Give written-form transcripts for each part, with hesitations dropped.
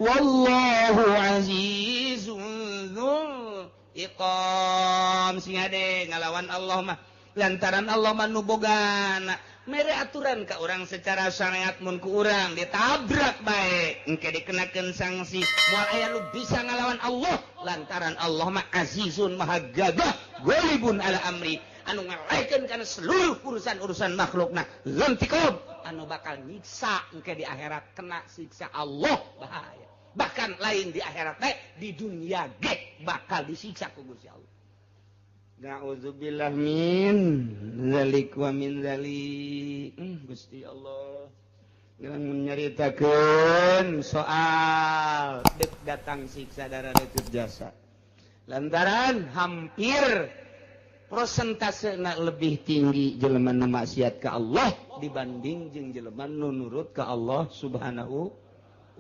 Wallahu azizun dzul iqam. Sing ade ngalawan Allah mah lantaran Allah mah nu bogana mere aturan ka urang secara syariat, mun ku urang ditabrak bae engke dikenakeun sanksi. Moal aya nu bisa ngalawan Allah lantaran Allah mah azizun, maha gagah, ghalibun ala amri, anu ngalaikeun kana seluruh urusan-urusan makhlukna, dzuntiqam, anu bakal nyiksa engke di akhirat. Kena siksa Allah bahaya, bahkan lain di akhirat teh, di dunia ge bakal disiksa ku Gusti Allah. Na'udzubillah min zalik wa min zalik. Gusti Allah yang menyeritakan soal dek datang siksa darah deket jasa lantaran hampir persentase lebih tinggi jelema nu maksiat ke Allah dibanding jeung jelema nu nurut ke Allah Subhanahu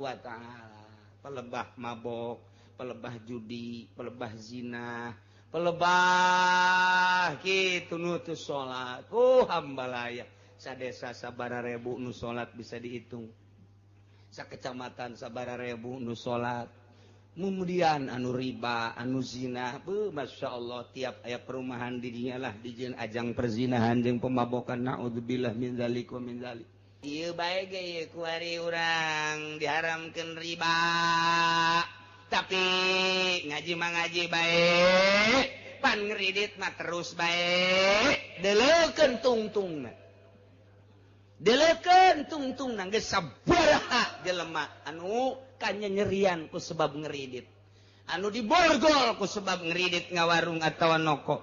wa Ta'ala. Pelebah mabok, pelebah judi, pelebah zina, pelebah kitu nu teu salat. Oh, hambalaya, sadesa sabara rebu nu salat bisa dihitung, sakecamatan sabara rebu nu salat. Kemudian anu riba, anu zina, beuh, Masya Allah, tiap aya perumahan di dinya lah dijieun ajang perzinahan jeung pemabokan. Naudzubillah min dzalik wa min dzalik. Ieu bae ge ieu kuari urang diharamkeun riba, tapi ngaji mah ngaji bae, pan ngeridit mah terus bae. Deleukeun tungtungna, deleukeun tungtungna, geus sabaraha jelema anu kanyanyerian ku sebab ngeridit, anu diborgol ku sebab ngeridit ngawarung atawa noko,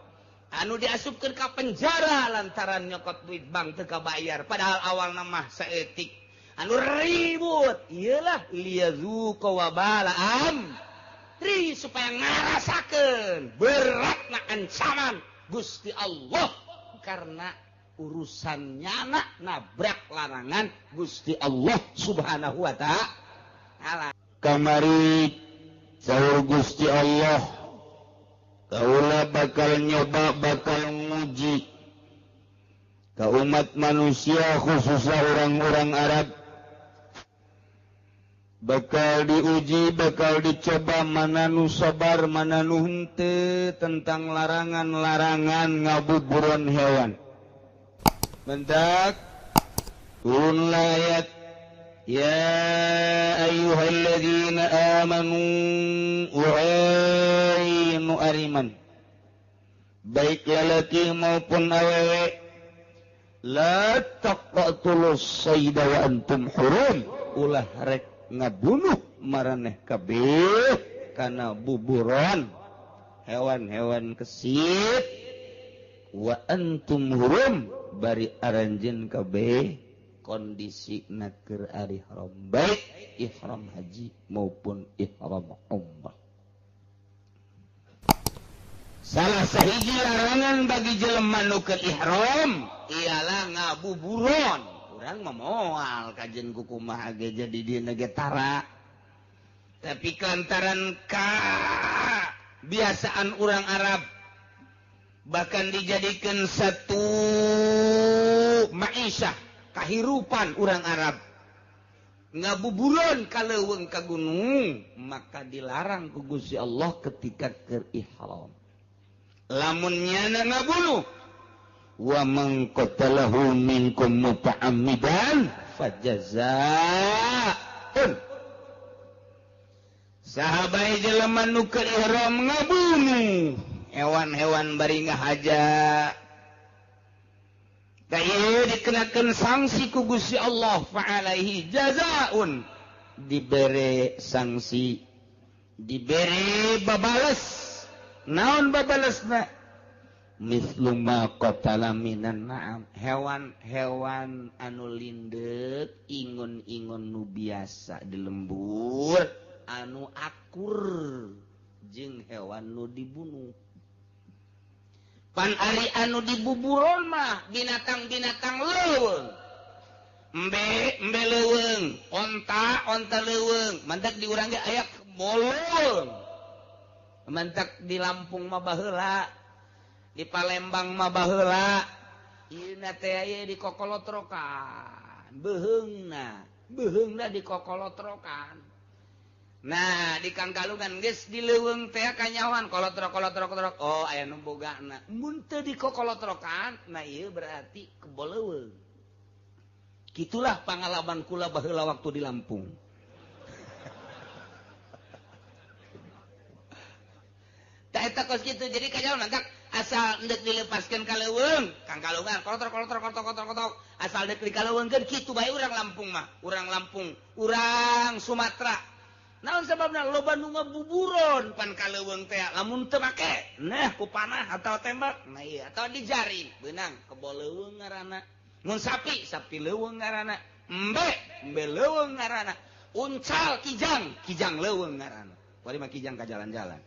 anu diasupkeun ka penjara lantaran nyokot duit bank teu kabayar, padahal awalna mah saeutik. Anu ribut iyalah liyazuqa wabala amri, supaya ngarasakeun beratna ancaman Gusti Allah karena urusan nyana nabrak larangan Gusti Allah Subhanahu wa Ta'ala. Kamari saur Gusti Allah, kaula bakal nyoba, bakal nguji ke umat manusia, khususnya orang-orang Arab. Bakal diuji, bakal dicoba mana nu sabar, mana nu henteu tentang larangan-larangan ngabuburan hewan. Mentak turun ayat, ya ayyuhalladzina amanu, wahai nu ariman, baik lalaki maupun awewe, la taqtulus sayda wa antum hurum, ulah rek ngabunuh maraneh kabeh kana buburon hewan-hewan kesit, wa antum hurum, bari aranjeun kabeh kondisi keur ari ihram, baik ihram haji maupun ihram umrah. Salah sahiji larangan bagi jelema nu keur ihram ialah ngabuburon. Urang mah moal kajen kukumaha ge jadi dieuna ge tara, tapi lantaran ka biasaan orang Arab, bahkan dijadikan satu ma'isyah kahirupan orang Arab ngabuburon ka leuweung, ka gunung, maka dilarang ku Gusti Allah ketika keur ihram. Lamun nyana ngabunuh, wa man qatalahu minkum muta'ammidan fajazaa'un, saha bae jelema nu keur ihram ngabunuh hewan-hewan bari ngahaja, ieu dikenakan sanksi ku Gusti Allah, fa'alaihi jazaun, dibere sanksi, dibere babales. Naon babalesna? Mislu ma qatala minan na'am, hewan-hewan anu lindeuk, ingon-ingon nu biasa di lembur anu akur jeung hewan nu dibunuh. Pan ari anu dibuburon mah binatang-binatang leuweung, embe embe leuweung, onta onta leuweung, mantak di urang ge aya bolong, mantak di Lampung mah baheula, di Palembang mah baheula, ieu teh aya di kokolotrokan, beuheungna beuheungna di kokolotrokan. Nah di kangkalungan geus di leuweung teh kanyahoan kolotrok kolotrok kolotrok oh aya nu bogana mun teu dikokolotrokan nah ieu berarti kebo leuweung. Gitulah pengalaman kula baheula waktu di Lampung. Tah eta kos kitu jadi kanyahoan mantap asal endek dilepaskeun ka leuweung kangkalungan kolotrok kolotrok kolotrok kolotrok kolotrok asal dek dikaleuweungkeun kitu bae urang Lampung mah, urang Lampung, urang Sumatera. Naon sababna loba nu ngabuburon pan kaleuweung teh lamun teu make nah ku panah atau tembak nah ieu atau dijaring beunang kebo leuweung ngaranna mun sapi sapi leuweung ngaranna embe embe leuweung ngaranna uncal kijang kijang leuweung ngaranna bari mah kijang ka jalan-jalan.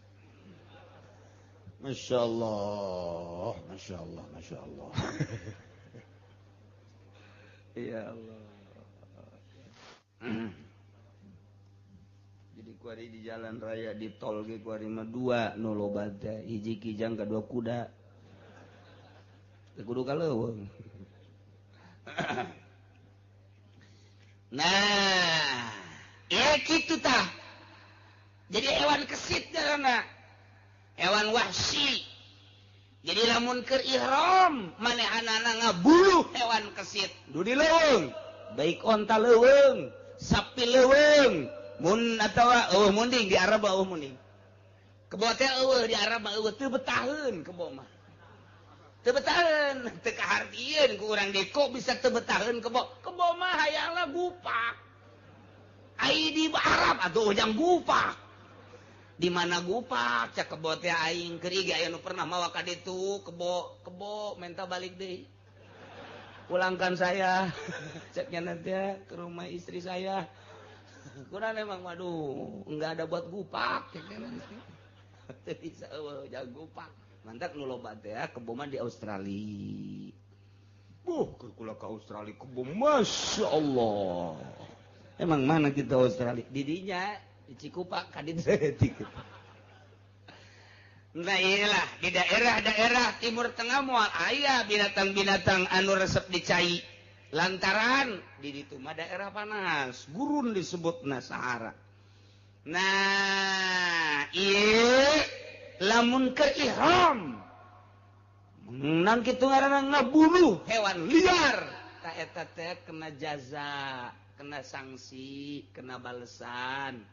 Masya Allah, Masya Allah, Masya Allah. Ya Allah. Jadi kuari di jalan raya di tol ge kuari mah dua nu loba teh, hiji kijang kadua kuda. Teu kudu ka leuweung. Nah, ya kitu tah. Jadi hewan kesit ngaranna. Hewan wahsi. Jadi lamun keur ihram manehanana ngabuluh hewan kesit du di leuweung, baik onta leuweung, sapi leuweung, mun atawa eueuh munding di Arab eueuh munding. Kebo teh eueuh di Arab mah eueuh teu betaheun kebo mah. Teu betaheun, teu kahartieun ku urang deui kok bisa teu betaheun kebo. Kebo mah hayangna gupak. Ai di Arab atuh jang gupak. Di mana gupak cak kebo teh aing keur ieu aya nu pernah mawa ka ditu kebo kebo menta balik deui. Pulangkan saya. Ceknya nanti ke rumah istri saya. Kurang emang waduh enggak ada buat gupak ceknya nanti. Teu bisa eueuh jang gupak. Mantak nu loba teh kebo mah di Australia. Buh keur kula ka Australia kebo Masya Allah. Emang mana kita Australia? Di dinya di Cikupa kadit saeutik. Nah iyalah di daerah-daerah Timur Tengah moal aya binatang-binatang anu resep dicai lantaran di ditu mah daerah panas, gurun disebutna Sahara. Nah, ieu lamun keur ihram nang kitu ngaranna ngabunuh hewan liar, ta eta teh kena jaza, kena sanksi, kena balesan.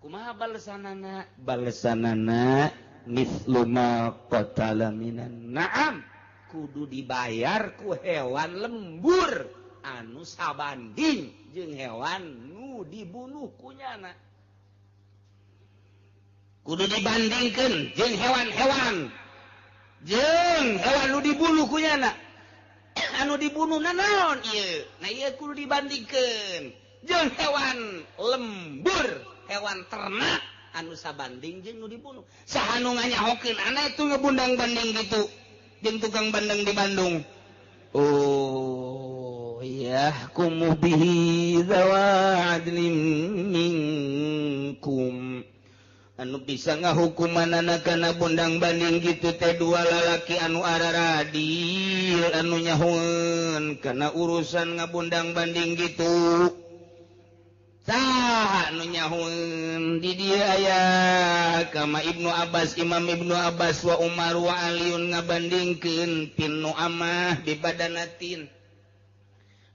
Kumaha balesanana? Balesanana mithlu ma qatala minan na'am, kudu dibayar ku hewan lembur anu sabanding jeung hewan nu dibunuh kunyana. Kudu dibandingkeun jeung hewan-hewan jeung hewan nu dibunuh kunyana. Anu dibunuh naon ieu? Nah ieu kudu dibandingkeun jeung hewan lembur, hewan ternak anu sabanding jeung nu dibunuh. Saha nu nganyahokeun ana itu ngebundang banding gitu jeung tukang bandeng di Bandung. Oh yahkumu bihi dzawa adlin minkum, anu bisa ngahukumanana kana bundang banding gitu teh dua lalaki anu araradil anu nyahoeun kana urusan ngabundang banding gitu. Saha nu nyahoeun di dieu aya kama Ibnu Abbas, Imam Ibnu Abbas wa Umar wa Aliun ngabandingkeun pin nu amah di badanatin.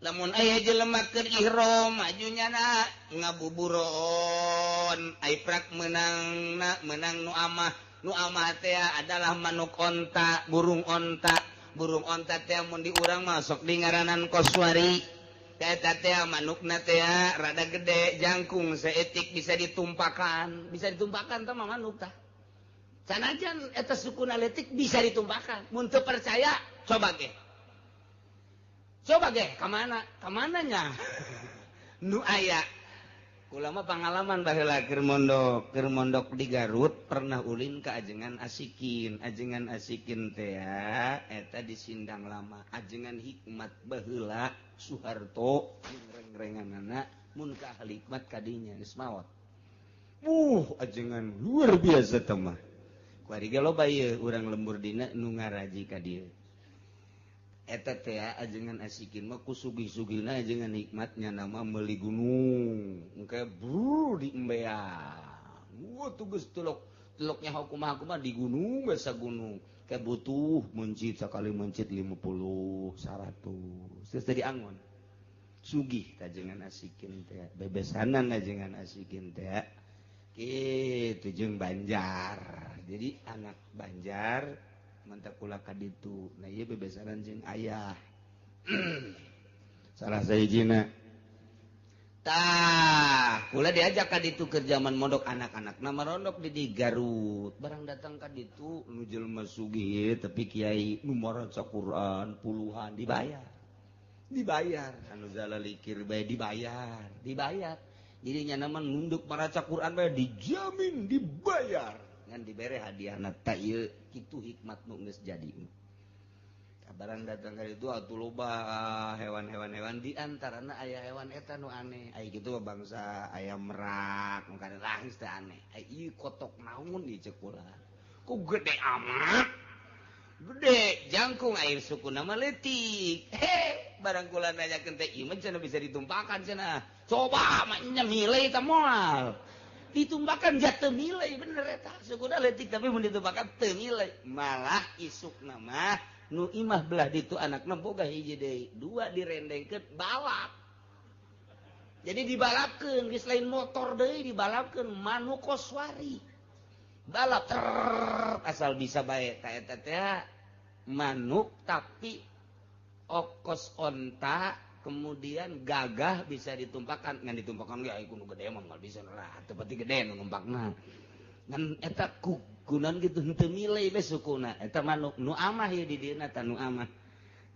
Lamun aya jelema keur ihram majunyana ngabuburon ai prak meunangna meunang nu amah. Nu amah teh adalah manuk onta, burung onta. Burung onta teh mun di urang mah sok di ngaranan koswari. Eta teh manukna teh rada gede, jangkung saeutik bisa ditumpakan. Bisa ditumpakan teh mah manuk tah. Sanajan eta sukuna leutik bisa ditumpakan. Mun teu percaya coba ge. Coba ge ka mana? Ka mananya? Nu aya. Kula mah pangalaman baheula keur mondok di Garut pernah ulin ka ajengan Asikin. Ajengan Asikin teh eta di Sindang Lama. Ajengan hikmat baheula Soeharto jeung reng-renganana mun ka ahli hikmat kadinya geus maot. Ajengan luar biasa teh mah. Kuari ge loba ieu urang lembur dina nu ngaraji ka dieu. Eta teh ajengan Asikin mah ku sugih-sugihna ajengan nikmatnya nama meuli gunung. Engke bru di embean. Wah tugas telok teloknya hukumah di gunung biasa gunung. Kayak butuh mencit sekali mencit 50 100. Terus jadi angon. Sugih ajengan Asikin teh, bebesanan ajengan Asikin teh. Kitu jeung Banjar. Jadi anak Banjar mantap kula ka ditu. Nah ieu bebesanan jeung ayah. Salah sahijina. Tah, kula diajak ka ditu keur zaman mondok anak-anak. Nama rondok di Garut. Barang datang ka ditu nu jelema sugih tapi kiai nu maca Quran puluhan dibayar. Dibayar. Anu zalalikir bae dibayar, dibayar. Jadi nya mah nunduk maraca Quran bae dijamin dibayar. Ngan dibere hadiahna ta ieu kitu hikmat nu geus jadi. Kabaran datang ka ditu atuh loba hewan-hewan hewan di antarana aya hewan eta nu aneh. Aya kitu mah bangsa ayam merak nu kada langis teh aneh. Aya ieu kotok naon ieu ceuk kula. Ku gede amat. Gede jangkung air sukuna mah leutik. He, barang kula nanyakeun teh ieu mah cenah bisa ditumpakan cenah. Coba mah nya milih teh moal. Ditumbakan jatuh nilai bener eta sukuna leutik tapi mun ditumbakan teu nilai malah isukna mah nu imah belah ditu anakna boga hiji deui dua direndengkeun balap jadi dibalapkeun geus lain motor deui dibalapkeun manuk koswari balap ter asal bisa bae ta eta teh manuk tapi okos onta kemudian gagah bisa ditumpakan ngan ditumpakan ge ai kudu gede mah moal bisa lah teu pati gede nu numpakna ngan eta kugunan kitu henteu milih we sukuna eta manuk nu amah ieu di dieuna ta nu amah.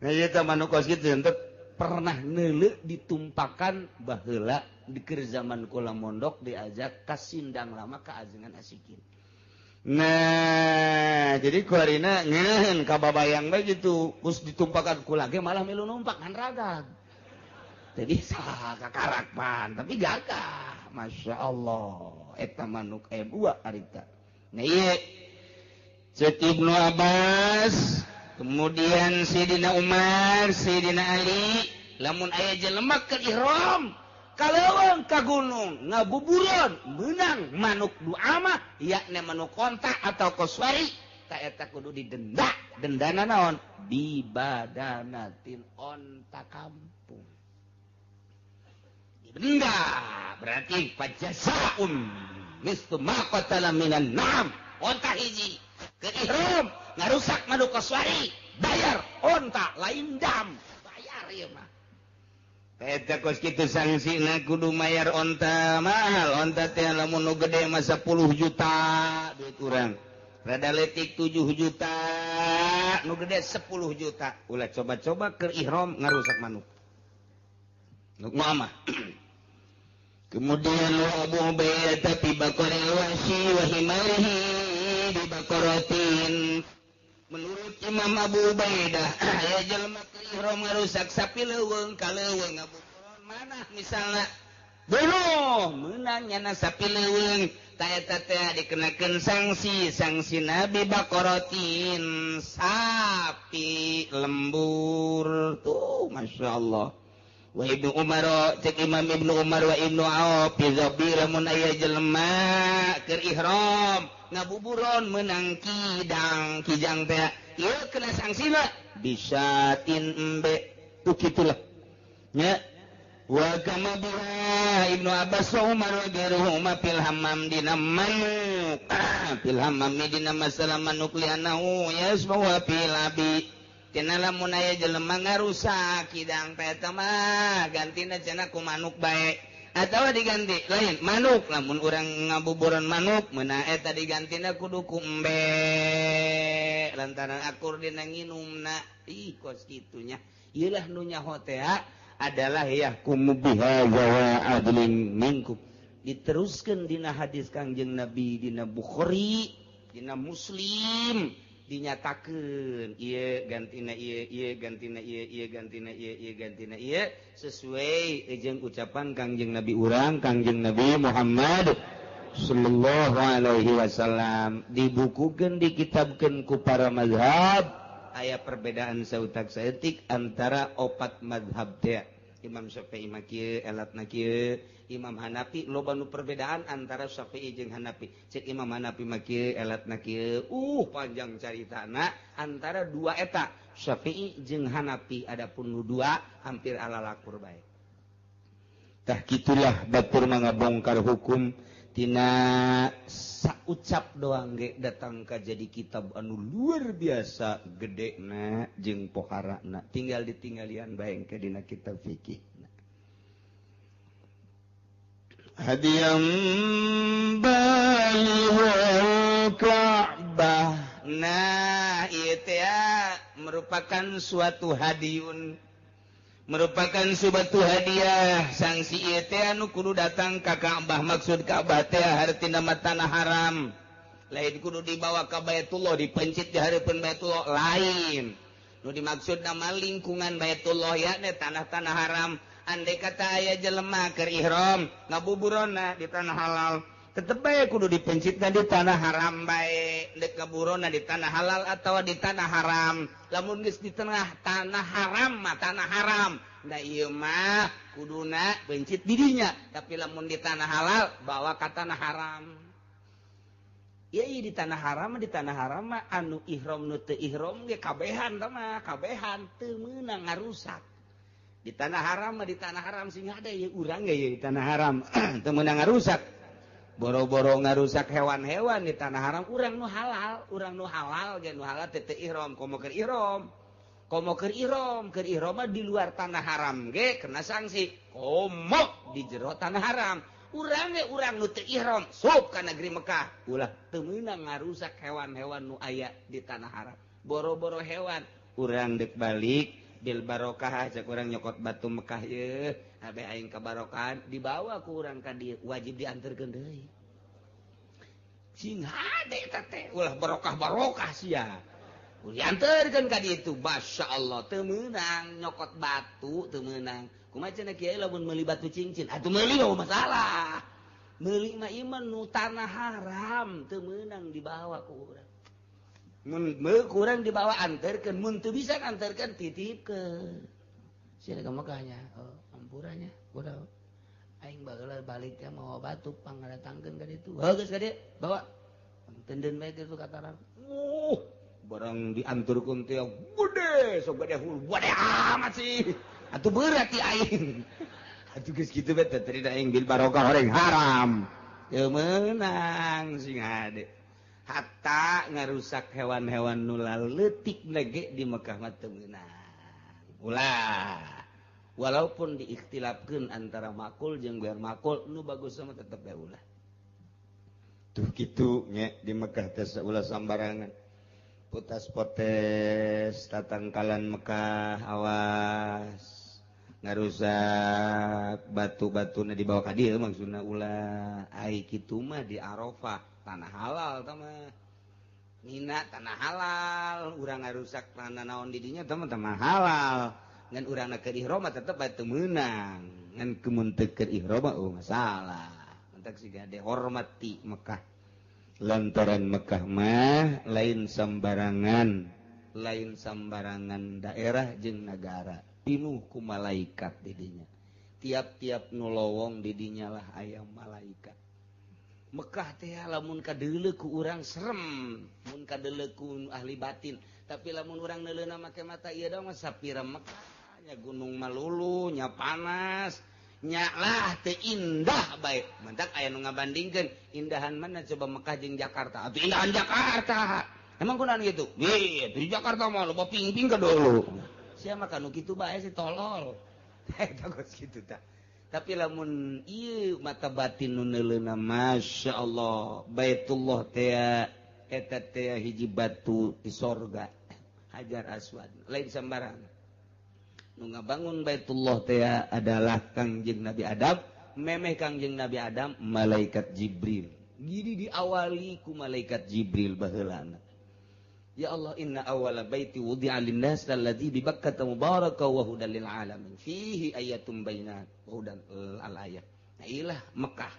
Nah ieu teh manuk kos kitu henteu pernah neuleuh ditumpakan baheula di keur zaman kula mondok diajak ka Sindang Lama ka ajengan Asikin. Nah jadi kuarina ngeunaheun ka babayang bae kitu geus ditumpakan kula ge malah milu numpak ngan ragag. Jadi kakarakpan tapi gagah Masya Allah eta manuk M2 harita. Nah ieu ceuk Ibnu Abbas kemudian Sidina Umar Sidina Ali lamun aya jelema keur ihram ka leuweung ka gunung ngabuburon meunang manuk du amah yakni manuk kontak atau koswari ta eta kudu didenda. Dendana naon bibadanatin onta kampung. Benda berarti pajasaun mistu ma qatala minan na'am onta hiji ke ihram ngarusak manuk koswari bayar onta lain dam bayar ieu mah eta kos kitu sangsina kudu mayar onta mahal onta teh lamun nu gede mah 10 juta duit urang rada leutik 7 juta nu gede 10 juta ulah coba-coba ke ihram ngarusak manuk nuk mama. Kemudian wa Abu Ubaidah bi baqaril wahsy wa himarihi bi baqaratin. Menurut Imam Abu Ubaidah aya jelema keur ihram ngarusak sapi leuweung ka leuweung ngabuburon manah misalna bunuh meunang nyana sapi leuweung ta eta teh dikenakeun sanksi sanksi nabi baqaratin sapi lembur tuh Masya Allah. Wa Ibnu Umar cek Imam Ibnu Umar wa Ibnu Auf bi lamun aya jelema keur ihram ngabuburon meunang kidang kijang teh ieu kena sangsina bisatin embe tuh kitulah nya wa kama biha Ibnu Abbas wa Umar wa gairuhuma fil hammam dina manuk fil hammam dina masalah manuk lianahu yasma wa fil abi cenah lamun aya jelema ngarusak kidang teh eta mah gantina cenah ku manuk bae atawa diganti lain manuk lamun urang ngabuburan manuk meunang eta digantina kudu ku embe lantaran akur dina nginumna ih kos kitu nya ieu lah nu nyaho teh adalah yahkumu biha wa adlin minkum diteruskeun dina hadis Kangjeng Nabi dina Bukhari dina Muslim dinyatakeun ieu gantina ieu ieu gantina ieu ieu gantina ieu ieu gantina ieu sesuai jeung ucapan Kangjeng Nabi urang Kangjeng Nabi Muhammad sallallahu alaihi wasallam dibukukeun dikitabkeun ku para mazhab Aya perbedaan sautak saeutik antara opat madhab teh. Imam Syafi'i mah kieu elatna kieu, Imam Hanafi loba nu perbedaan antara Syafi'i jeung Hanafi. Cek Imam Hanafi mah kieu elatna kieu. Panjang caritana antara dua eta Syafi'i jeung Hanafi, adapun nu dua hampir ala lakur bae. Tah kitulah batur mangabongkar hukum tina saucap doang ge datang ka jadi kitab anu luar biasa gedena jeung poharana, tinggal ditinggalian bae ke dina kitab fikih. Hadiyam balighal Ka'bah. Nah, ieu teh merupakan suatu hadiyun, merupakan suatu hadiah sanksi ieu teh anu kudu datang ka Ka'bah. Maksud Ka'bah teh hartina mah tanah haram, lain kudu dibawa ka Baitullah dipencit di hareupeun Baitullah, lain. Nu dimaksud nama lingkungan Baitullah yakni tanah-tanah haram. Andai kata aya jelema keur ihram ngabuburona di tanah halal, tetep bae kudu dipencitna di tanah haram bae. Dek ngaburona di tanah halal atau di tanah haram, lamun geus di tengah tanah haram mah tanah haram. Nah ieu mah kuduna pencit didinya, tapi lamun di tanah halal bawa ka tanah haram. Ieu di tanah haram, di tanah haram mah anu ihram nu teu ihram ge kabehan tah mah, kabehan teu meunang ngarusak. Di tanah haram mah di tanah haram, sing ada ieu urang ge di tanah haram teu meunang ngarusak. Boro-boro ngarusak hewan-hewan di tanah haram, urang nu halal, urang nu halal ge nu halal teu ihram, komo keur ihram. Komo keur ihram, keur ihram mah di luar tanah haram ge kena sanksi. Komo di jero tanah haram. Urang ge urang nu teu ihram sup ka negeri Mekah, ulah teu meunang ngarusak hewan-hewan nu aya di tanah haram. Boro-boro hewan, urang deuk balik bil barokah cek urang nyokot batu Mekah ye, abe aing kabarokahan dibawa ku urang ka dieu wajib dianterkeun deui. Sing hade eta teh ulah barokah-barokah sia. Dianterkeun ka dieu, masyaallah teu meunang nyokot batu teu meunang. Kumaha cenah kiai lamun meuli batu cincin? Atuh meuli mah masalah. Meuli mah ieu nu tanah haram teu meunang dibawa ku urang. Mun kurang dibawa anterkeun, mun teu bisa anterkeun titipkeun. Sia ka Mekahnya, oh ampuranya, udah aing bageula balik teh mawa batu pangdatangkeun ka ditu. Heuh geus ka dieu, bawa. Tenden bae kitu kataran. Barang dianturkeun teh gede, sok gede hulu, gede amat sih. Atuh berat ti aing. Atuh geus kitu bae teh tadi aing bil barokah orang haram. Teu meunang sing hade. Hatta ngarusak hewan-hewan nu leutik lege di Mekah mah teu meunang. Ulah. Walaupun diikhtilafkeun antara makul jeung gair makul, nu bagus mah tetep bae ulah. Tuh kitu nya di Mekah teh ulah sambarangan. Putas potes tatangkalan Mekah awas ngarusak batu-batuna dibawa ka dieu maksudna ulah. Ai kitu mah di Arafah tanah halal tah mah. Mina tanah halal, urang ngarusak tanah naon di dinya tah mah tanah halal. Ngan urang keur ihram mah tetep bae teu meunang. Ngan kemun teu keur ihram mah oh masalah. Mentak siga dihormati Mekah. Lantaran Mekah mah lain sambarangan, lain sambarangan daerah jeung nagara, pinuh ku malaikat di dinya. Tiap-tiap nu lowong di dinya lah aya malaikat. Mekah teh lamun kadeuleu ku urang serem, mun kadeuleu ku ahli batin, tapi lamun urang neuleuna make mata ieu dong mah sapira Mekah nya gunung malulu, nya panas, nya lah teu indah bae. Mentak aya nu ngabandingkeun indahan mana coba Mekah jeung Jakarta. Atuh indahan Jakarta. Emang kunaon kitu? Wih, di Jakarta mah loba ping-ping ka dulu. Sia mah kanu kitu bae si tolol. Eta geus kitu tah. Tapi lamun ieu mata batin nu neuleuna Masya Allah, Baitullah teh eta teh hiji batu di sorga, Hajar Aswad, lain sambarangan. Nu ngabangun Baitullah teh adalah Kangjeng Nabi Adam, memeh Kangjeng Nabi Adam malaikat Jibril. Jadi diawali ku malaikat Jibril baheulana. Ya Allah, inna awwala baiti wudi'a lin-nas alladzi bi Bakkah mubaraka wa hudan lil alamin fihi ayatun bayyinat wa hudan al ayat. Nah ilah Mekah.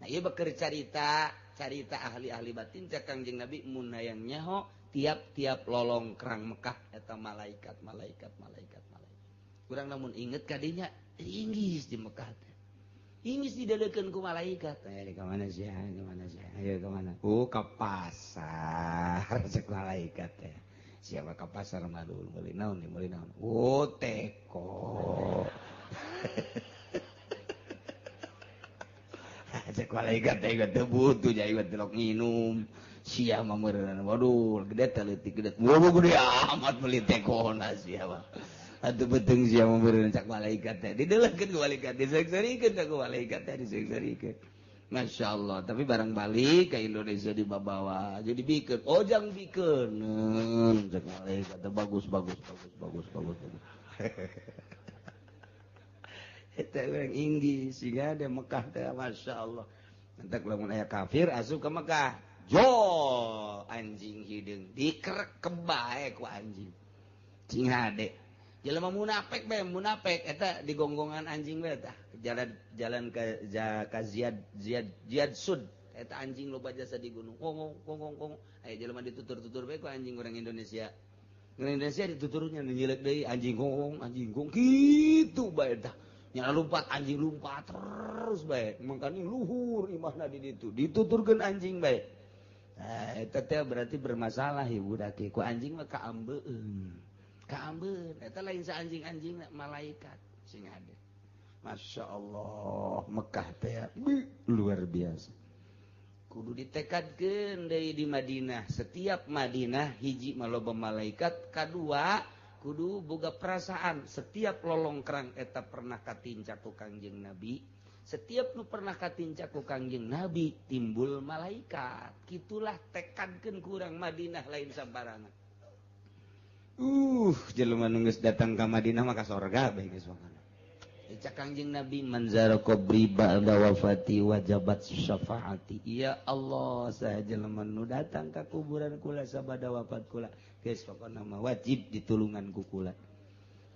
Nah ieu beker carita, carita ahli-ahli batin cak Kangjeng Nabi mun hayang nyaho Tiap-tiap lolongkrang Mekah eta malaikat malaikat malaikat malaikat. Kurang namun inget kadinya inggis di Mekah teh. Inggis didelekeun ku malaikat. Ayo ka mana sih? Ka mana sih? Ayo ka mana? Oh, ka pasar cek malaikat teh. Siapa ka pasar madul meuli naon nih meuli naon? Oh, teko. Cek malaikat teh teu butuh ja ieu teh nginum. Sia mah meureun waduh gede teh leutik gede. Waduh gede amat meuli tekona sia mah. Atuh beuteung sia mah meureun cak malaikat teh. Dideulekeun ku malaikat, diseuk-seurikeun ku malaikat teh diseuk-seurikeun. Masya Allah, tapi barang balik ke Indonesia dibawa jadi bikeun. Oh jang bikeun. Cek malaikat teh bagus bagus bagus bagus bagus. Eta urang Inggris sehingga ada Mekah teh Masya Allah. Entak lamun aya kafir asup ke Mekah. Jo anjing hideung dikerek bae ku anjing. Cing hade. Jelema munafik bae munafik eta digonggongan anjing bae tah. Jalan jalan ka Ziyad Ziyad Ziyad Sud eta anjing loba jasa di gunung. Kongong kongong kongong. Aya jelema ditutur-tutur bae ku anjing urang Indonesia. Urang Indonesia dituturnya nyilek deui anjing kongong anjing kong kitu bae tah. Nyala lompat anjing lompat terus bae. Mangkane luhur imahna di ditu. Dituturkeun anjing bae. Nah, eta teh berarti bermasalah ibu daki ku anjing mah kaambeun. Kaambeun eta lain sa anjing-anjing malaikat sing ada. Masya Allah Mekah teh luar biasa. Kudu ditekadkeun deui di Madinah. Setiap Madinah hiji mah loba malaikat, kadua kudu boga perasaan setiap lolongkrang eta pernah katincak ku Kangjeng Nabi. Setiap nu pernah katincak ku Kangjeng Nabi timbul malaikat. Kitulah tekadkeun kurang Madinah lain sambarangan. Jelema nu geus datang ka Madinah mah ka sorga bae geus mangana. Cak Kangjeng Nabi manzara qabri ba'da wafati wajabat syafaati. Ya Allah, saha jelema nu datang ka kuburan kula sabada wafat kula, geus pokona mah wajib ditulungan ku kula.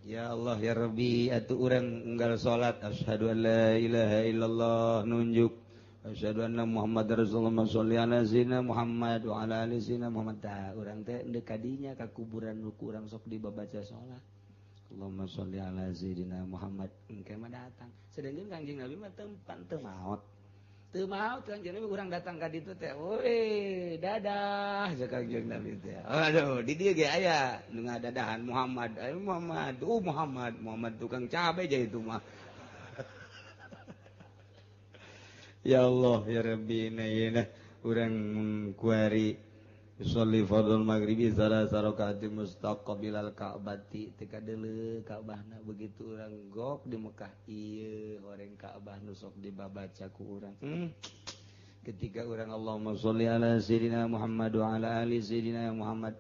Ya Allah ya Rabbi, atuh urang unggal salat asyhadu an la ilaha illallah nunjuk asyhadu anna Muhammadar Rasulullah sholli ala sayyidina Muhammad wa ala ali sayyidina Muhammad. Tah urang teh endek kadinya ka kuburan nu ku urang sok dibabaca salat. Allahumma sholli ala sayyidina Muhammad engke mah datang. Sedangkan Kangjeng Nabi mah tempan teu maot. Teu maot Kangjeng Nabi urang datang ka ditu teh, "Woi, dadah," cek Kangjeng Nabi teh. Aduh, di dieu ge aya nu ngadadahan Muhammad. Ayo Muhammad, Muhammad, Muhammad tukang cabe ja itu mah. Ya Allah ya Rabbi, na urang kuari sholli fardhu maghribi salasa rakaat mustaqbilal ka'bati teu kadeuleu Ka'bahna begitu urang gok di Mekah ieu horeng Ka'bah nu sok dibabaca ku urang. Ketika urang Allahumma sholli ala sayyidina Muhammad wa ala ali sayyidina Muhammad,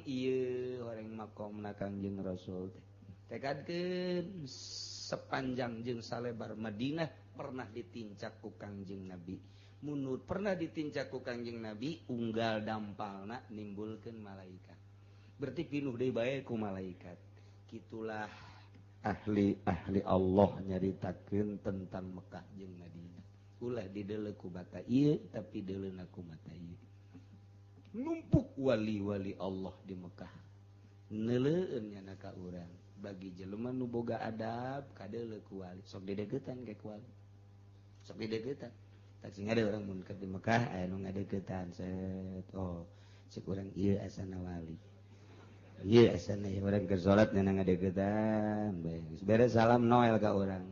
ieu horeng makomna Kangjeng Rasul teh. Tekadkeun sepanjang jeung salebar Madinah pernah ditincak ku Kangjeng Nabi. Munur pernah ditincak ku Kangjeng Nabi unggal dampalna nimbulkeun malaikat. Berarti pinuh deui bae ku malaikat. Kitulah ahli-ahli Allah nyaritakeun tentang Mekah jeung Madinah. Ulah dideuleu ku mata ieu tapi deuleuna ku mata ieu. Numpuk wali-wali Allah di Mekah. Neuleueun nyana ka urang. Bagi jelema nu boga adab kadeuleu ku wali. Sok dideukeutan ke ku wali. Sok dideukeutan. Tak sing ada orang mun di Mekah aya nu ngadeukeutan set. Oh, cek urang ieu asana wali. Ieu asana ieu urang keur salat nya ngadeukeutan bae. Geus beres salam Noel ka urang.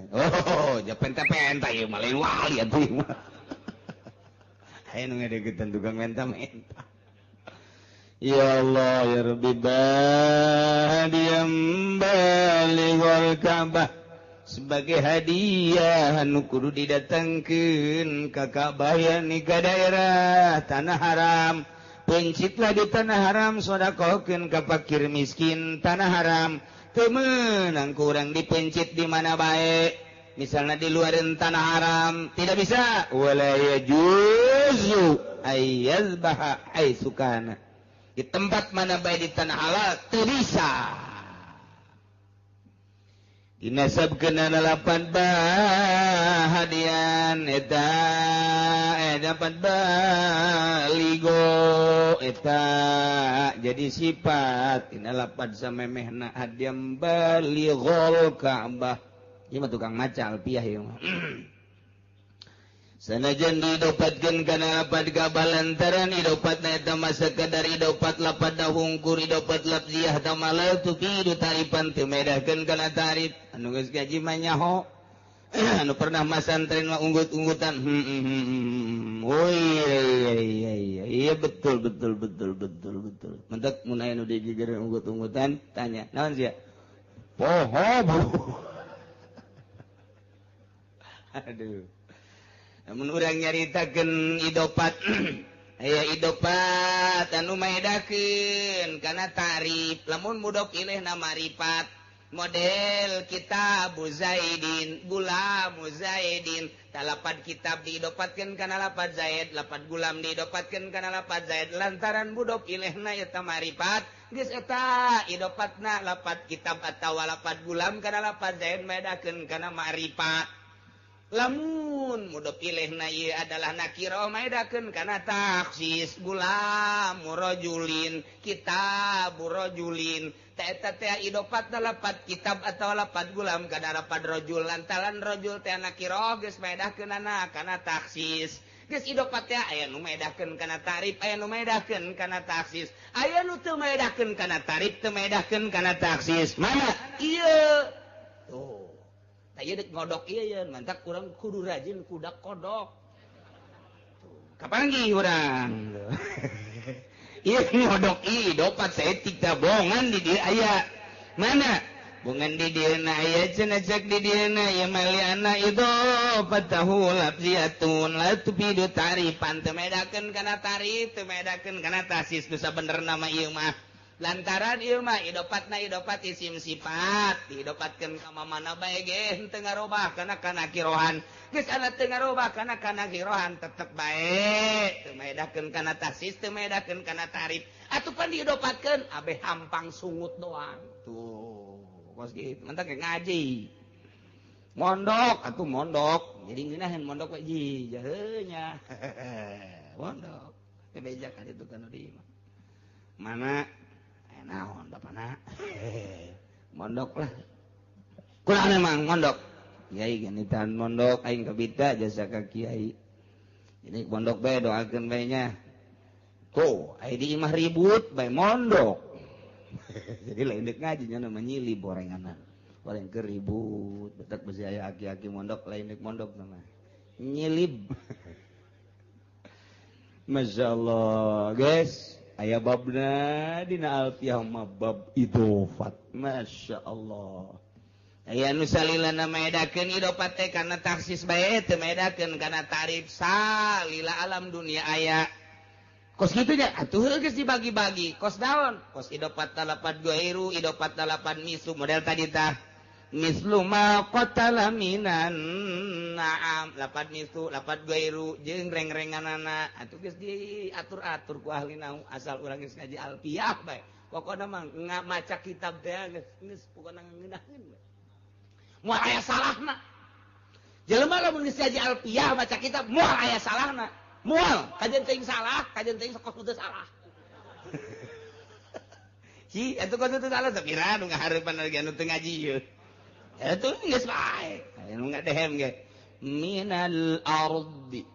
Oh, ja penta-penta ieu mah lain wali atuh ieu mah. Aya nu ngadeukeutan tukang menta-menta. Ya Allah ya Rabbi bahadiyam balighal Ka'bah. Sebagai hadiah anu kudu didatangkeun ka Ka'bah yani ka daerah tanah haram. Pencitlah di tanah haram, sodakohkeun ka fakir miskin tanah haram. Teu meunang kurang dipencit di mana bae. Misalnya di luaran tanah haram tidak bisa. Wala yajuzu ayyazbaha haitsu kana. Di tempat mana bae di tanah halal teu bisa. Dinasabkeun lapan bahadian eta dapat baligo eta jadi sifat dina lapan samemehna hadiam balighol Ka'bah. Ieu mah tukang maca alfiah ieu mah. Sanajan didopatkeun kana lapad Ka'bah lantaran idopatna eta mah sakadar idopat lapad hungkur idopat lafziah tamala tufidu taripan teu medahkeun kana tarif anu geus gaji mah nyaho anu pernah masantren mah unggut-unggutan. Oh iya iya iya iya betul betul betul betul betul. Mentak mun aya nu digigireun unggut-unggutan tanya naon sia? Poho bu. Aduh. Namun urang nyaritakeun idopat aya idopat anu maedakeun kana tarif lamun mudhof ilaihna marifat model kitab Zaidin gulam Zaidin talapan kitab diidopatkeun kana lapad Zaid lapad gulam diidopatkeun kana lapad Zaid lantaran mudhof ilaihna eta marifat geus eta idopatna lapad kitab atawa lapad gulam kana lapad Zaid maedakeun kana marifat. Lamun mudhof ilaihna ieu adalah nakirah maedakeun kana taksis gulam rajulin kitab rajulin ta eta teh idopatna lapad kitab atawa lapad gulam kana lapad rajul lantaran rajul teh nakirah geus maedahkeunana kana taksis geus idopat teh aya nu maedahkeun kana tarif aya nu maedahkeun kana taksis aya nu teu maedahkeun kana tarif teu maedahkeun kana taksis mana ieu tuh. Tah dek ngodok ieu ye mantak urang kudu rajin kudak kodok. Tuh, kapanggih urang. Ieu ngodok ieu dopat saeutik tah bongan di dieu aya. Mana? Bongan di dieu na aya cenah cek di dieu na ieu maliana idopatahu lafziyatun la tufidu ta'rifan teu medakeun kana tarif teu medakeun kana tasis nu sabenerna mah ieu mah. Lantaran ieu mah idopatna idopat isim sifat diidopatkeun ka mana bae ge henteu ngarobah kana kana kirohan geus ana teu ngarobah kana kana kirohan tetep bae teu maedahkeun kana tasis teu maedahkeun kana tarif atuh pan diidopatkeun abeh hampang sungut doang tuh kos kitu mantak ngaji mondok atuh mondok jadi ngeunaheun mondok we ji jaheuh nya mondok teh beja ka ditu kana di imah mana naon bapana mondok lah kurang emang mondok kiai genitan mondok aing kabita jasa ka kiai jadi mondok bae doakeun bae nya tuh aya di imah ribut bae mondok jadi lain deuk ngaji nya mah nyili borenganan goreng keur ribut betak besi aya aki-aki mondok lain deuk mondok mah nyilib. Masya Allah guys. Aya babna dina alfiah mah bab idofat. Masya Allah. Aya nu salilana maedakeun idofat teh kana taksis bae teu maedakeun kana tarif salila alam dunia aya. Kos kitu nya atuh geus dibagi-bagi. Kos naon? Kos idofat talapan gairu, idofat talapan misu model tadi tah. Mislu ma qatala minan na'am lapat misu lapat gairu jeung reng-renganana atuh geus diatur-atur ku ahli nahu asal urang geus ngaji alfiah bae pokona mah maca kitab teh geus pokona ngeunaheun bae moal aya salahna jelema lamun geus ngaji alfiah maca kitab moal aya salahna moal kajen teuing salah kajen teuing kos teu salah hi atuh kos teu salah sapira nu ngahareupan lagi anu teu ngaji ieu. Itu geus bae. Aya nu ngadehem ge. Minal ardi.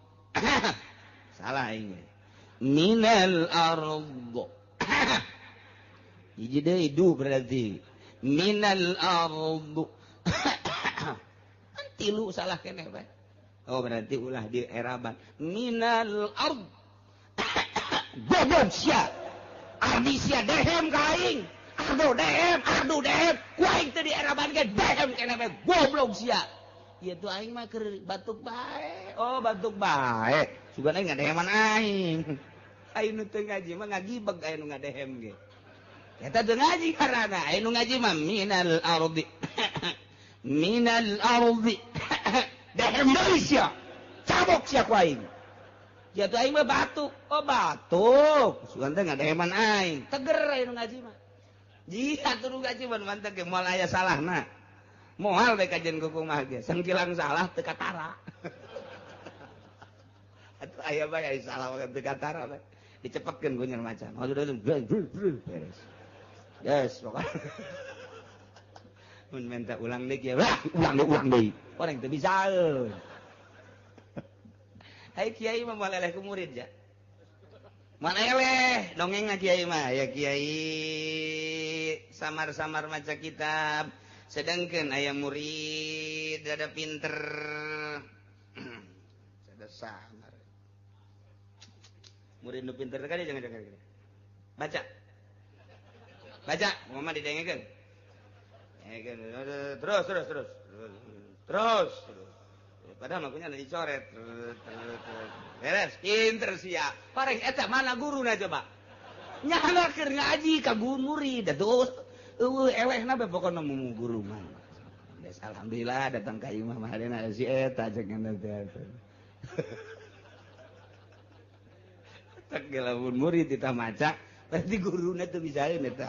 Salah aing ge. Minal ard. Hiji deui du berarti. Minal ard. Tilu salah keneh bae. Oh berarti ulah di eraban. Minal ard. Goblok sia. Ardi sia dehem ka aing. Aduh dehem, aduh dehem, ku aing teu di eraban ge dehem keneh bae goblok sia. Ieu tuh aing mah keur batuk bae. Oh batuk bae. Sugan aing ngadeheman aing. Aing nu teu ngaji mah ngagibeg aya nu ngadehem ge. Eta teu ngaji karana aya nu ngaji mah minal ardi. Minal ardi. Dehem deui sia. Cabok sia ku aing. Ieu tuh aing mah batuk. Oh batuk. Sugan teh ngadeheman aing. Teger aya nu ngaji mah. Jika turun gaji mantap ke moal aya salahna. Moal bae kajen kukumaha ge sangkilang salah teu katara. Atuh aya bae salah teu katara bae. Dicepetkeun ku nyer macan. Beres. Yes, pokoknya. Mun minta ulang deui kieu, ulang deui. Orang teu bisa. Hai kiai mah moal eleh ku murid ja. Moal eleh dongeng kiai mah ya kiai samar-samar maca kitab. Sedangkan aya murid ada pinter. Ada samar. Murid nu pinter kan jangan baca. Baca, mama didengekeun. Terus. Terus. Padahal makunya ada dicoret. Terus. Beres, pinter sia. Pareng eta mana guruna coba? Nyana keur ngaji ka guru murid. Atuh eueuh elehna bae pokona mu guru mah. Des alhamdulillah datang ka imah mah hadena si eta cek teh. Tak lamun murid ditah maca, berarti guruna teu bisaeun eta.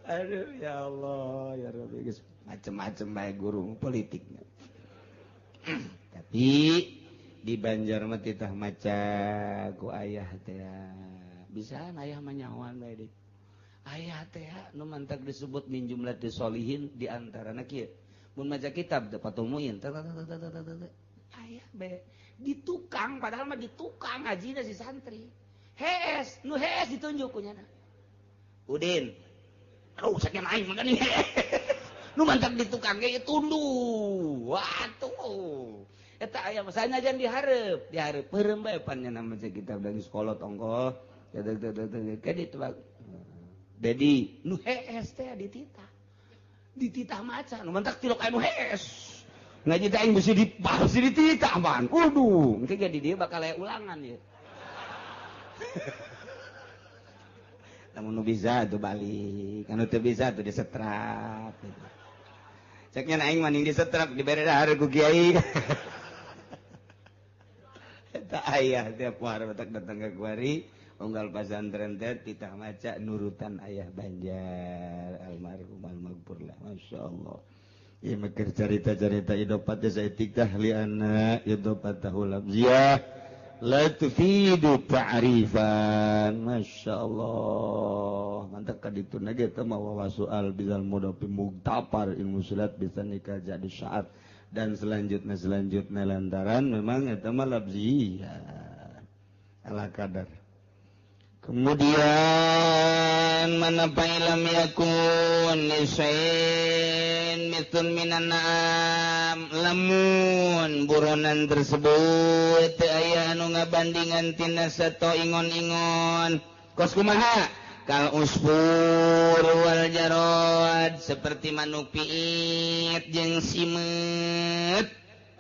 Aduh ya Allah ya Rabbi, geus macem-macem bae guru politiknya. Tapi di Banjar mah titah maca ku ayah teh. Bisa ayah mah nyahoan bae deui. Ayah teh nu mantak disebut min jumlah disolihin di antarana kieu. Mun maca kitab teh Fathul Muin. Ayah bae di tukang padahal mah di tukang ngajina si santri. Hees, nu hees ditunjuk ku nyana. Udin. Aduh, sakian aing mah geuning. Nu mantap di tukang ge tunduh. Atuh. Eta aya mah sanajan dihareup, dihareup peureum bae pan nya maca kitab dari sekolah tongkoh. Ka ditu Dedi nu hees teh dititah. Dititah maca nu mantak tilok aya nu hees. Ngaji teh aing beusi dititah man. Waduh, engke ge di dieu bakal aya ulangan ieu. Lamun nu bisa tuh balik, anu teu bisa tuh disetrap gitu. Ceknya aing mah ning disetrap dibere dahar ku kiai. Eta ayah tiap poe batak datang ka kuari, unggal pasantren teh titah maca nurutan ayah Banjar almarhum almaghfurlah. Masyaallah. Ieu mah keur carita-carita idopat teh saeutik tah lianna idopatahu lafziyah la tufidu ta'rifan. Masyaallah. Mantap ka dituna ge teh mah soal bizal mudafi mugtafar ilmu sulat bisa nikah jadi syaat dan selanjutnya lantaran memang eta mah lafziyah ala kadar. Kemudian mana fa'ilam yakun lisain mitun minan na'am lamun buronan tersebut teu aya anu ngabandingan tina sato ingon-ingon kos kumaha kal usfur wal jarad seperti manuk piit jeung simeut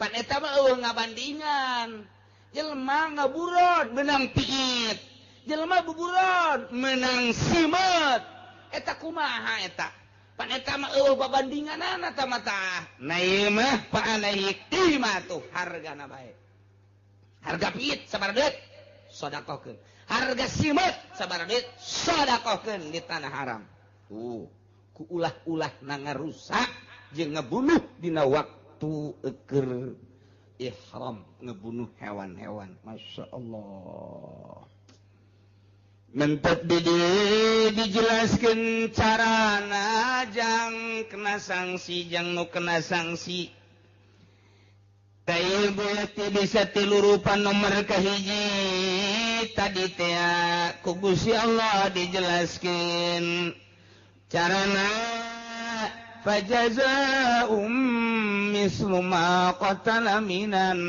pan eta mah eueuh ngabandingan jelema ngaburon menang piit jelema buburon menang simeut eta kumaha eta pan eta mah eueuh babandinganana ta mah tah nah ieu mah fa alaihi qimatu hargana bae harga piit sabaraha duit sedekahkeun harga simeut sabaraha duit sedekahkeun di tanah haram tuh ku ulah-ulah na ngarusak jeung ngebunuh dina waktu keur ihram ngebunuh hewan-hewan. Masya Allah. Mentet dijelaskan carana jang kena sanksi jang nu kena sanksi. Tail boleh bisa tilurupan nomor kahiji tadi teh ku Gusti Allah dijelaskan carana fajaza'um mislu ma qatala minan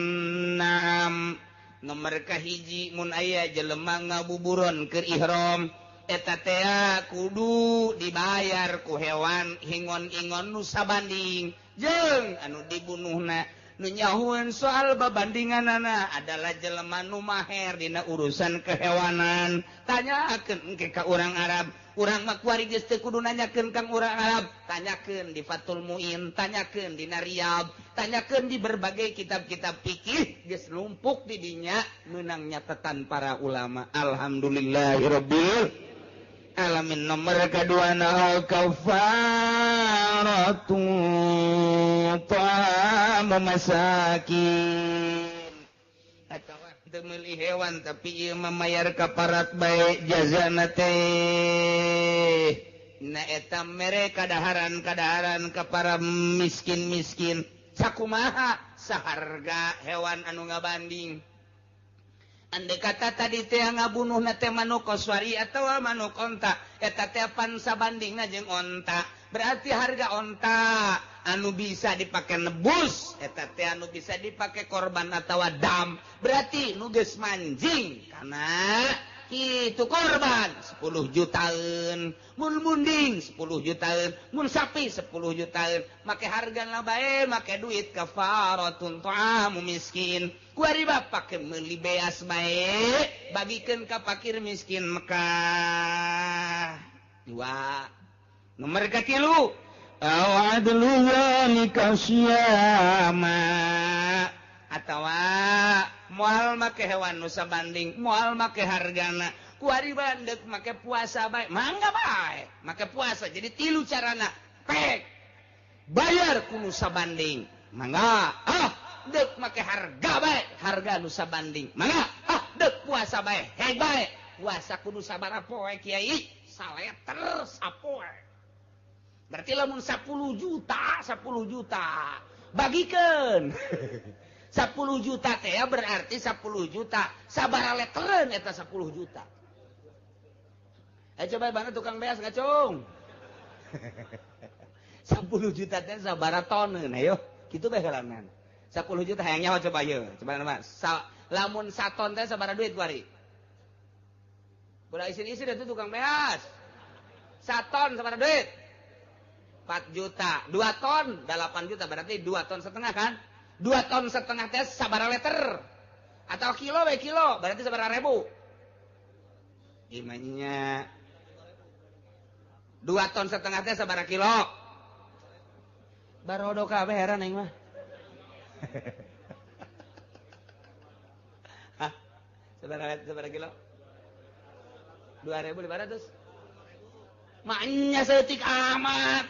na'am. Nomor kahiji mun aya jelema ngabuburon keur ihram eta teh kudu dibayar ku hewan hingon-ingon nu sabanding jeung anu dibunuhna. Nu nyahueun soal babandinganana adalah jelema nu maher dina urusan kehewanan. Tanyakeun engke ka urang Arab, urang mah kuari geus teu kudu nanyakeun ka urang Arab, tanyakeun di Fathul Muin, tanyakeun di Riyadh, tanyakeun di berbagai kitab-kitab fikih geus lumpuk di dinya meunang nyatetan para ulama. Alhamdulillahirabbil Alamin nomor kedua na kafaratu ta'amu masakin atawa teu meuli hewan tapi ieu mamayar kaparat bae jazana teh. Na eta mere kadaharan-kadaharan ka para miskin-miskin sakumaha saharga hewan anu ngabanding. Andai kata tadi teh ngabunuh na teh manuk koswari atawa manuk onta, eta teh pan sabandingna jeung onta. Berarti harga onta anu bisa dipake nebus, eta teh anu bisa dipake korban atawa dam. Berarti nu geus manjing kana kitu korban 10 jutaan, mun munding 10 jutaan, mun sapi 10 jutaan, make hargana bae make duit kafaratun ta'amu miskin. Kuari bapak meuli beas bae bagikeun ka fakir miskin Mekah. Dua. Nomor katilu, aw adlu zalika siyama atawa moal make hewan nu sabanding, moal make hargana. Kuari bandek make puasa bae, mangga bae make puasa. Jadi tilu carana, pek bayar ku nu sabanding, mangga. Ah dek make harga bae, harga nu sabanding, mangga. Ah dek puasa bae, hei bae puasa kudu sabaraha poe kiai, saleter sapoe. Berarti lamun 10 juta, 10 juta bagikeun. 10 juta teh ya berarti 10 juta sabaraha leteren eta 10 juta. Eh coba banget tukang beas ngacung. 10 juta teh sabaraha toneun ayo kitu bae heulangan. 10 juta hayang nyaho coba ieu. Coba nama. Lamun saton teh sabaraha duit kuari? Bola isin-isin itu tukang beas. Saton sabaraha duit? 4 juta. 2 ton 8 juta berarti 2 ton setengah kan? 2 ton setengah teh sabaraha liter atau kilo we kilo berarti sabaraha ribu? Gimana? 2 ton setengah teh sabaraha kilo? Barodo kabeh heran aing mah. Hah? Sabaraha kilo? 2.500. Maknya setik amat.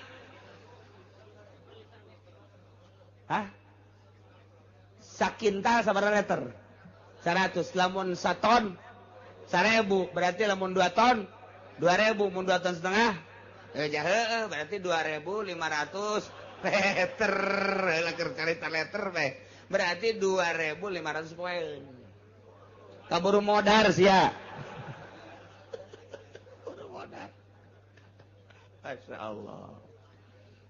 Hah? Sakintal sabaraha liter? 100. Lamun saton 1000, berarti lamun 2 ton 2000, mun 2 ton setengah jahe berarti 2500 liter. Keur carita liter bae. Berarti 2500 poin. Kaburu modar sia. Kaburu modar. Masya Allah.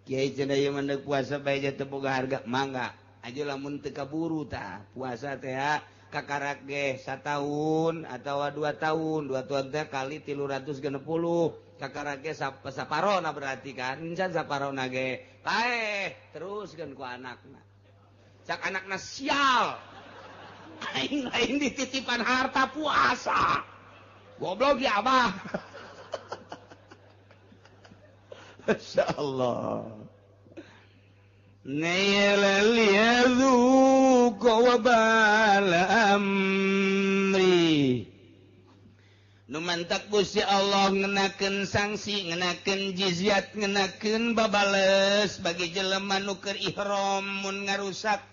Kiai cenah ieu mah puasa bae teu boga harga, mangga. Aja lamun teu kaburu tah puasa teh kakarak ge satahun atawa 2 tahun, 2 tahun teh kali 360 kakarak ge saparona berarti kan encan saparona ge paeh teruskeun ku anakna. Cak anakna sial aing lain dititipan harta puasa goblok ya abah. Masya Allah. Numantak Gusti Allah ngenakeun sanksi, ngenakeun jizyat, ngenakeun babales bagi jelema nu keur ihram mun ngarusak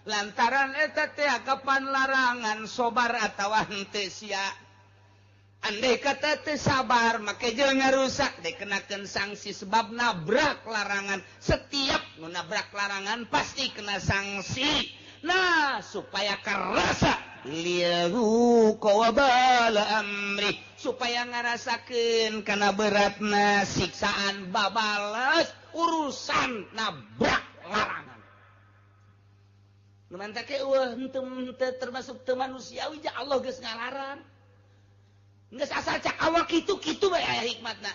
lantaran eta teh kapan larangan sobar atawa henteu sia. Andai kata teu sabar make jeung ngarusak dikenakeun sanksi sebab nabrak larangan. Setiap nu nabrak larangan pasti kena sanksi. Nah, supaya kerasa liyahu qawabala amri, supaya ngarasakeun kana beratna siksaan babales urusan nabrak larangan. Nu mantak eueuh henteu termasuk teu manusiawi ja Allah geus ngalarang. Geus asal cak awak kitu-kitu bae aya hikmatna.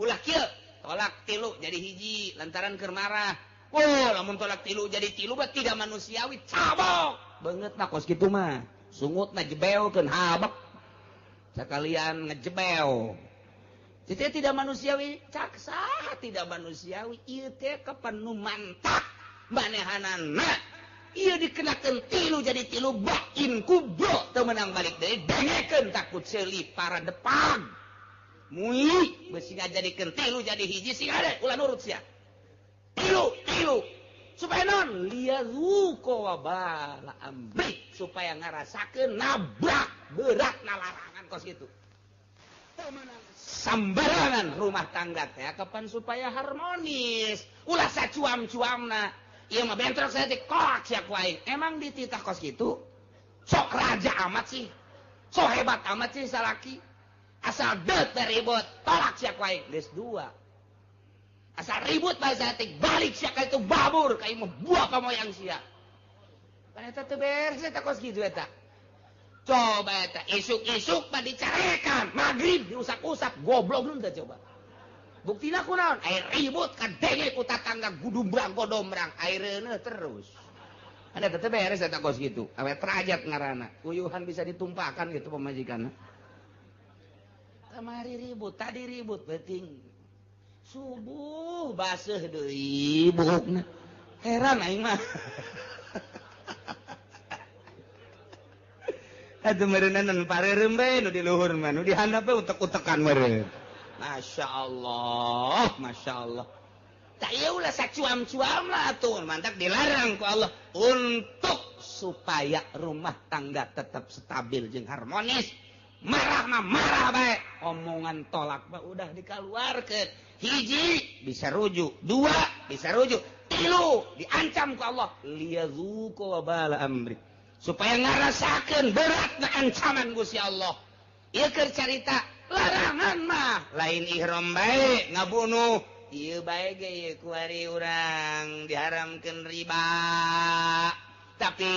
Ulah kieu, tolak tilu jadi hiji lantaran keur marah. Oh, lamun tolak tilu jadi tilu mah tidak manusiawi, cabok. Beungeutna kos kitu mah. Sungutna jebeokeun habek. Sakalian ngejebeo. Jadi tidak manusiawi, cak saha tidak manusiawi ieu teh kapan nu mantak manehanana. Ieu dikenakeun tilu jadi tilu bain kubro teu meunang balik deui dengekeun takut seuli para depan. Mui besi ngajadikeun tilu jadi hiji sing hade ulah nurut sia. Tilu tilu supaya non liyazuqa wabala amri supaya ngarasakeun nabrak berat larangan kos kitu. Sambarangan rumah tangga teh kapan supaya harmonis ulah sacuam-cuamna ieu mah bentrok saeutik kolak sia ku aing emang dititah kos kitu sok raja amat sih sok hebat amat sih salaki asal deut ribut tolak sia ku aing geus dua asal ribut bae saeutik balik sia ka itu babur ka ieu mah buah pamoyang sia pan eta teu beres eta kos kitu eta. Coba eta isuk-isuk mah dicarekan, magrib diusap-usap, goblok nu teh coba. Buktina kunaon? Air ribut kadenge ku tatangga gudumbrang godombrang, aireuneuh terus. Ada teh beres eta kos kitu. Awet rajat ngaranna. Uyuhan bisa ditumpakan gitu pamajikanna. Kamari ribut, tadi ribut beuting. Subuh baseuh deui buukna. Heran aing mah. Aduh meureunan pareureum bae nu di luhur mah nu di handap we utek-utekan meureun. Masya Allah, Masya Allah. Tak ieu ulah sacuam-cuam lah atuh, mantak dilarang ku Allah untuk supaya rumah tangga tetap stabil jeung harmonis. Marah mah marah bae, omongan tolak mah udah dikaluarkeun. Hiji bisa rujuk, dua bisa rujuk, tilu diancam ku Allah liyazuqa wabala amri. Supaya ngarasakeun beratna ancaman Gusti Allah. Ieu keur carita larangan mah lain ihram bae ngabunuh. Ieu bae ge ieu kuari urang diharamkeun riba. Tapi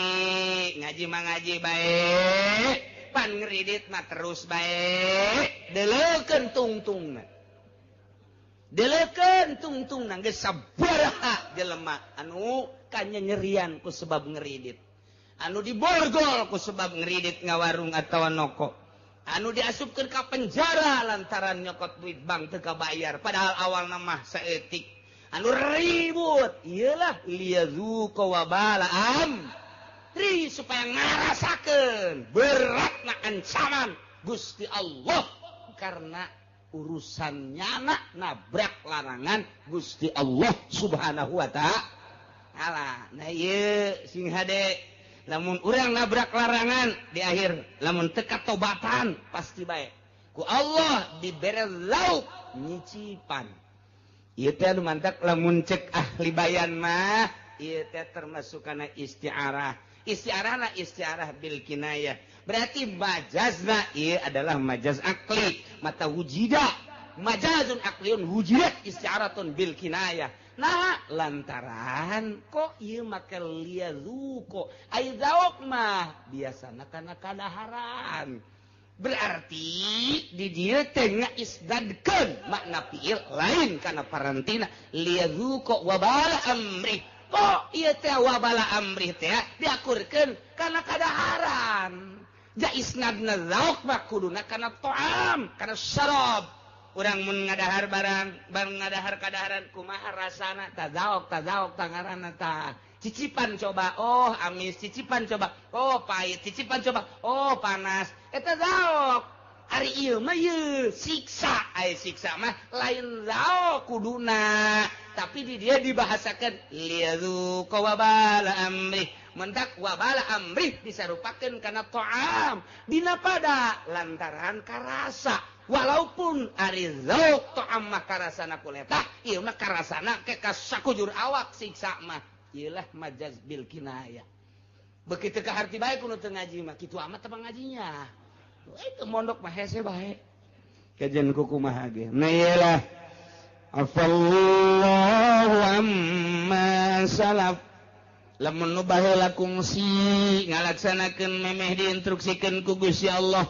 ngaji mah ngaji bae, pan ngridit mah terus bae, deleukeun tungtungna. Deleukeun tungtungna geus sabaraha jelema anu kanyanyerian ku sebab ngridit. Anu diborgol ku sebab ngeridit ngawarung atawa noko. Anu diasupkeun ka penjara lantaran nyokot duit bank teu kabayar padahal awalna mah saeutik. Anu ribut ieulah liyazuqa wabala amri supaya ngarasakeun beratna ancaman Gusti Allah karena urusan nyana nabrak larangan Gusti Allah Subhanahu wa ta'ala. Nah ieu sing hade lamun urang nabrak larangan di akhir lamun teka tobatan pasti baik ku Allah dibere lauk nyicipan ieu teh anu mantak lamun cek ahli bayan mah ieu teh termasuk kana isti'arah. Isti'arahna isti'arah bil kinayah berarti majazna ieu adalah majaz akli mata wujida majazun akliun wujidat isti'aratun bil kinayah. Nah lantaran kok ieu make liyazuqa ai zauk mah biasana kana kadaharan berarti di dieu teh ngaisdadkeun makna fiil lain kana parantina liyazuqa wabala amri kok ieu teh wabala amri teh diakurkeun kana kadaharan ja isnadna zauk mah kuduna kana ta'am kana syarab. Urang mun ngadahar barang, barang ngadahar kadaharan kumaha rasana tazaok tazaok tangaranna tah. Cicipan coba, oh amis, cicipan coba, oh pahit, cicipan coba, oh panas. Eta zaok. Ari ieu mah ieu siksa, ai siksa mah lain zaok kuduna, tapi di dia dibahasakeun liyazuqa wabala amri. Mendak wabala amri disarupakeun kana ta'am dina pada lantaran karasa. Walaupun ari zauk ta'am mah karasana kuleta, ieu mah karasana ke kasakujur awak siksa mah. Ieulah majaz bil kinayah. Begitu ka harti bae kudu teu ngaji mah, kitu amat teh ngajinya. Itu mondok mah hese bae. Kajian kumaha ge. Nah ieulah afallahu amma salaf. Lamun nu baheula kungsi ngalaksanakeun memeh diinstruksikeun ku Gusti Allah.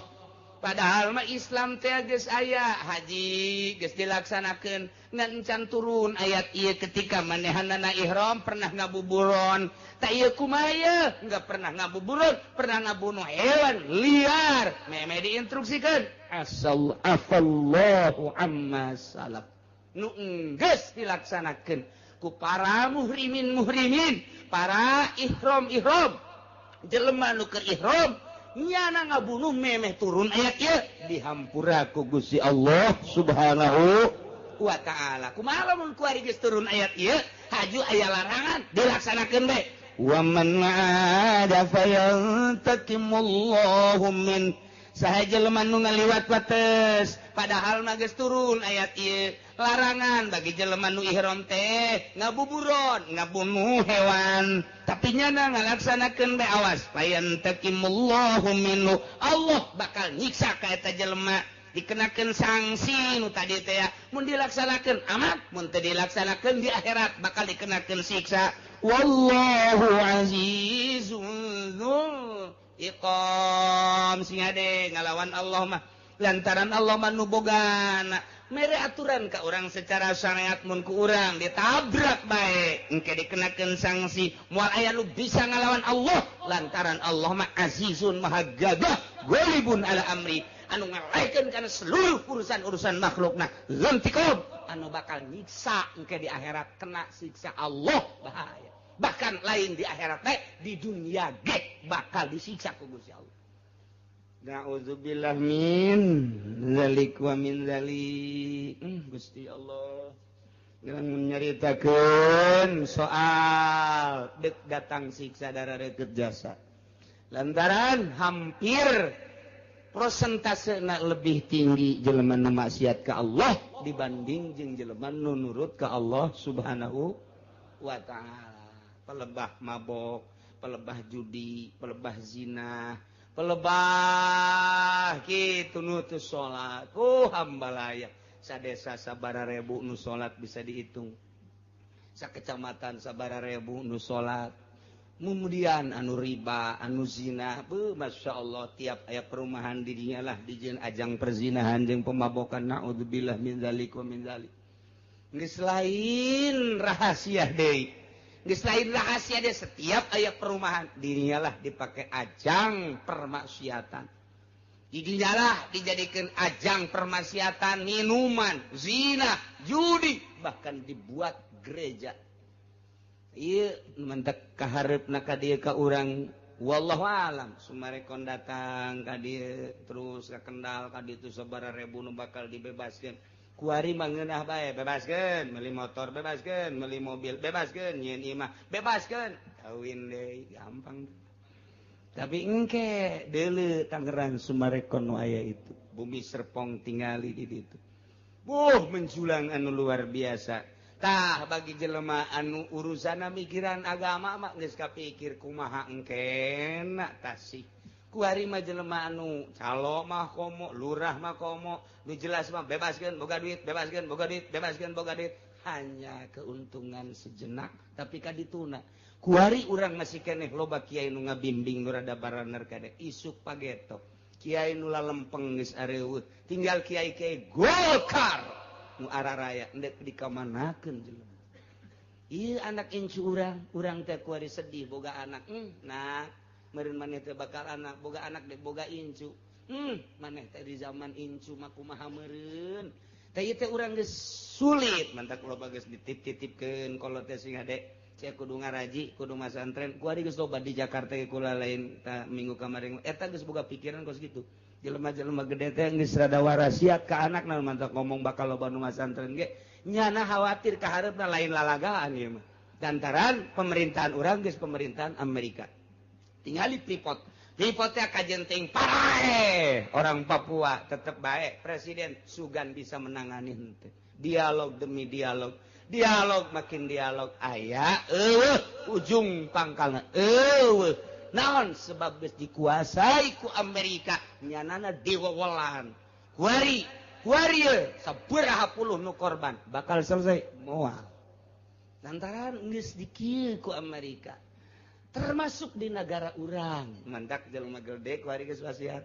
Padahal mah Islam teh geus aya, haji geus dilaksanakeun, ngan encan turun ayat ieu ketika manehanana ihram pernah ngabuburon. Tak ieu kumaha ieu? Enggak pernah ngabuburon, pernah ngabunuh hewan liar. Memeh diinstruksikeun. Asal afallahu amma salaf. Nu enggeus dilaksanakeun ku para muhrimin-muhrimin, para ihram-ihram. Jelema nu keur ihram nyana ngabunuh memeh turun ayat ieu Dihampura ku Gusti Allah Subhanahu wa ta'ala. Kumaha lamun kuari geus turun ayat ieu, haju aya larangan dilaksanakeun bae. Wa man 'ada fayantakimullahu min saha jelema nu ngaliwat wates, padahal mah geus turun ayat ieu larangan bagi jelema nu ihram teh ngabuburon, ngabunuh hewan, tapi nyana ngalaksanakeun bae, awas, fayantakimullahu minhu, Allah bakal nyiksa ka eta jelema, dikenakeun sanksi nu tadi teh ya. Mun dilaksanakeun amat, mun teu dilaksanakeun di akhirat bakal dikenakeun siksa. Wallahu azizun dzul iqam. Sing ade ngalawan Allah mah, lantaran Allah mah nu bogana mere aturan ka urang secara syariat, mun ku urang ditabrak bae engke dikenakeun sanksi, moal aya nu bisa ngalawan Allah lantaran Allah mah azizun, maha gagah, ghalibun ala amri, anu ngalaikeun kana seluruh urusan-urusan makhlukna, lantikom, anu bakal nyiksa engke di akhirat, kena siksa Allah bahaya. Bahkan lain di akhirat teh, di dunia ge bakal disiksa ku Gusti Allah. Na'udzubillah min zalik wa min zalik. Gusti Allah ngan nyaritakeun soal dek datang siksa darah deket jasa, lantaran hampir prosentase lebih tinggi jelema nu maksiat ka Allah dibanding jeung jelema nu nurut ka Allah Subhanahu wa ta'ala. Pelebah mabok, pelebah judi, pelebah zina, pelebah kitu nu teu salat. Oh hambalaya, sadesa sabaraha ribu nu salat bisa dihitung. Sakecamatan sabaraha ribu nu salat. Kemudian anu riba, anu zina, beuh Masya Allah, tiap aya perumahan di dinya lah dijieun ajang perzinahan jeung pemabokan. Naudzubillah min dzalik wa min dzalik. Geus lain rahasia deui. Geus lain rahasia deui, setiap aya perumahan dirinya lah dipakai ajang permaksiatan. Didinya lah dijadikan ajang permaksiatan, minuman, zina, judi, bahkan dibuat gereja. Ieu mentek kahareupna ka dieu ka urang, wallahu alam Sumarekon datang ka dieu terus ka Kendal ka ditu sabaraha ribu nu bakal dibebaskeun. Kuari mah ngeunah bae, bebaskeun, meuli motor bebaskeun, meuli mobil bebaskeun, nyieun imah bebaskeun, kawin deui gampang. Tapi engke deuleu Tangerang Sumarekon nu aya itu, Bumi Serpong tingali di ditu. Buh menjulang anu luar biasa. Tah bagi jelema anu urusana mikiran agama mah geus kapikir kumaha engkena tasih. Kuari mah jelema anu calo mah komo, lurah mah komo, nu jelas mah bebaskeun boga duit, bebaskeun boga duit, bebaskeun boga duit, hanya keuntungan sejenak tapi kadituna. Kuari urang masih keneh loba kiai nu ngabimbing nu rada baraner kade isuk pageto. Kiai nu lalempeng geus areueuh, tinggal kiai-kiai Golkar nu araraya endek dikamanakeun jelema. Ieu anak incu urang, urang teh kuari sedih boga anak. Nah, meureun maneh teh bakal anak, boga anak dek boga incu. Maneh teh di zaman incu mah kumaha meureun. Teh ieu teh urang geus sulit, mantak loba geus dititip-titipkeun kolot teh sing hade. Sia kudu ngaraji, kudu masantren. Kuari geus loba di Jakarta ge kula lain ta minggu kemarin. Eta geus boga pikiran kos kitu. Jelema-jelema gede teh geus rada warasiat ka anakna, mantak ngomong bakal loba nu masantren ge nyana khawatir ka hareupna lain lalagaan ieu mah. Lantaran pemerintahan urang geus pemerintahan Amerika. Tingali Freeport. Freeport teh kajen ting paraeh orang Papua tetep bae presiden sugan bisa menangani henteu. Dialog demi dialog, dialog makin dialog aya eueuh ujung pangkalna eueuh. Naon sebab geus dikuasai ku Amerika nyanana diwewelan. Kuari kuari sabaraha puluh nu korban bakal selesai moal. Lantaran geus dikieu ku Amerika. Termasuk di negara urang. Mantak jelema gede kuari geus wasiat.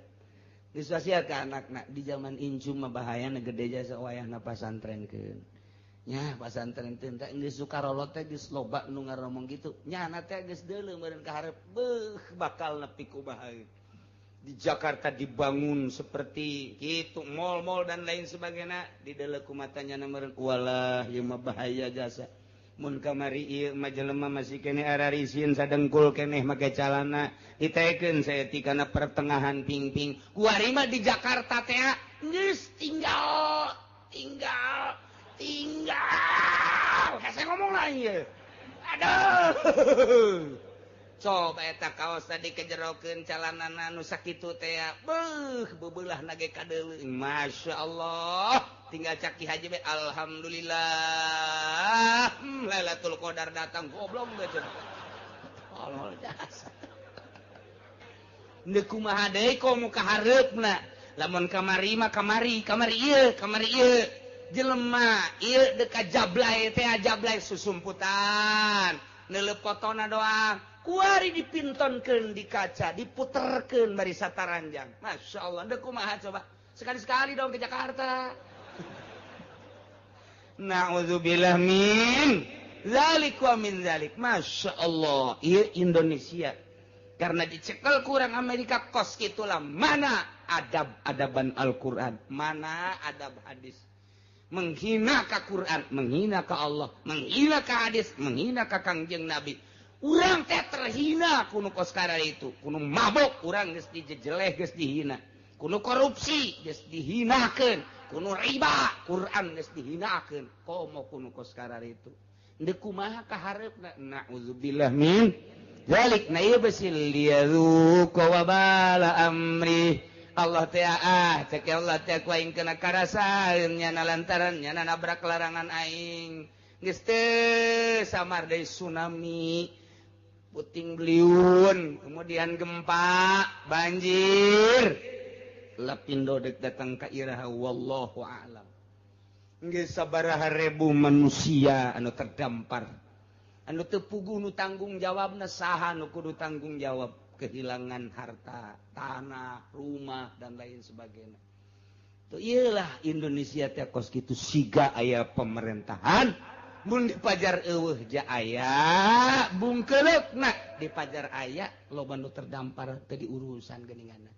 Geus wasiat ka anakna di zaman incu mah bahayana gede jasa wayahna pasantrenkeun. Nya pasantren teh geus sukarolot teh geus loba nu ngaromong kitu. Nyana teh geus deuleu meureun ka hareup beuh bakal nepi ku bahaya. Di Jakarta dibangun seperti kitu mall-mall dan lain sebagainya, dideuleu ku matanya meureun walah ieu mah bahaya jasa. Mun kamari ieu mah jelema masih keneh ararisin sadengkul keneh make calana ditekeun saeutik kana pertengahan pingping. Kuari mah di Jakarta teh geus tinggal tinggal tinggal. Hese ngomong lah ieu. Aduh. Coba eta kaos tadi kejerokeun calanana nu sakitu teh beuh beubelah nage kadeuleu. Masya Allah. Tinggal caki haji be alhamdulillah. Lailatul Qadar datang goblok geus. Allah jasa. Ndeu kumaha deui komo ka hareupna. Lamun kamari mah kamari, kamari ieu, kamari ieu. Jelema ieu deuk ka jablay teh jablay susumputan. Neuleup fotona doang. Kuari dipintonkeun di kaca, diputerkeun bari sataranjang. Masya Allah, ndeu kumaha coba. Sekali-sekali dong ke Jakarta. Na'udzubillah min zalik wa min zalik. Masya Allah, ieu Indonesia. Karena dicekel kurang Amerika kos gitulah. Mana adab-adaban Al-Quran, mana adab hadis. Menghina ka Quran, menghina ka Allah, menghina ka hadis, menghina ka Kangjeng Nabi. Urang teh terhina kuno kos itu, kuno mabok urang geus dijejeleh geus dihina, kuno korupsi geus dihinakeun, kuno riba Quran geus dihinakeun, komo kuno kos itu. Ndeu kumaha ka hareupna? Na'udzubillah min zalik. Na ieu beusi liyadzuqa wabala amri. Allah teh ah cek Allah teh ku aing kena karasaeun nyana lantaran nyana nabrak larangan aing. Geus teu samar deui tsunami, puting beliung, kemudian gempa, banjir. Lapindo dek datang ka iraha wallahu a'lam. Geus sabaraha ribu manusia anu terdampar. Anu teu puguh nu tanggung jawabna saha nu kudu tanggung jawab kehilangan harta, tanah, rumah dan lain sebagainya. Tuh iyalah Indonesia teh kos kitu siga aya pemerintahan. Mun dipajar eueuh ja aya bungkeuleukna, dipajar aya loba nu terdampar teu diurusan geuninganna.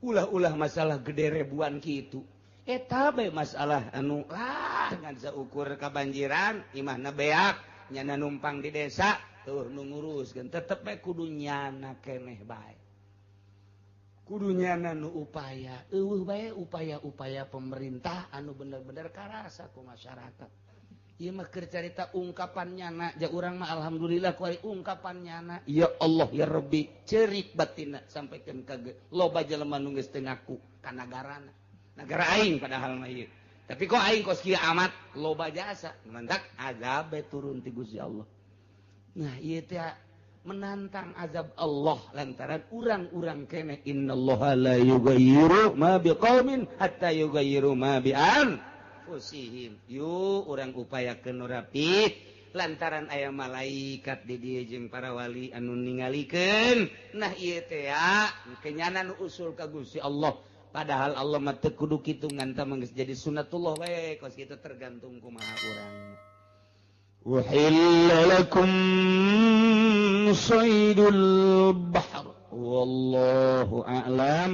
Ulah-ulah masalah gede ribuan kitu. Eta bae masalah anu lah ngan saukur kabanjiran imahna beak nyana numpang di desa tuh nu nguruskeun tetep bae kudu nyana keneh bae. Kudu nyana nu upaya eueuh bae upaya-upaya pemerintah anu bener-bener karasa ku masyarakat. Ieu mah keur carita ungkapan nyana ja urang mah alhamdulillah ku ari ungkapan nyana ya Allah ya Rabbi ceurik batinna sampaikan ka loba jelema nu geus teu ngaku ka nagarana. Nagara aing padahal mah ieu. Tapi kok aing kos kieu amat loba jasa mantak azab turun ti Gusti Allah. Nah ieu teh menantang azab Allah lantaran urang-urang keneh innallaha la yughayyiru ma biqaumin hatta yughayyiru ma bi anfusihim. Yuk urang upayakeun nu rapi lantaran aya malaikat di dieu jeung para wali anu ningalikeun. Nah ieu teh kenyana nu usul ka Gusti Allah. Padahal Allah mah teu kudu kitu ngan tah geus jadi sunatullah we kos kitu tergantung kumaha urang. Uhilla lakum saydul bahr wallahu a'lam.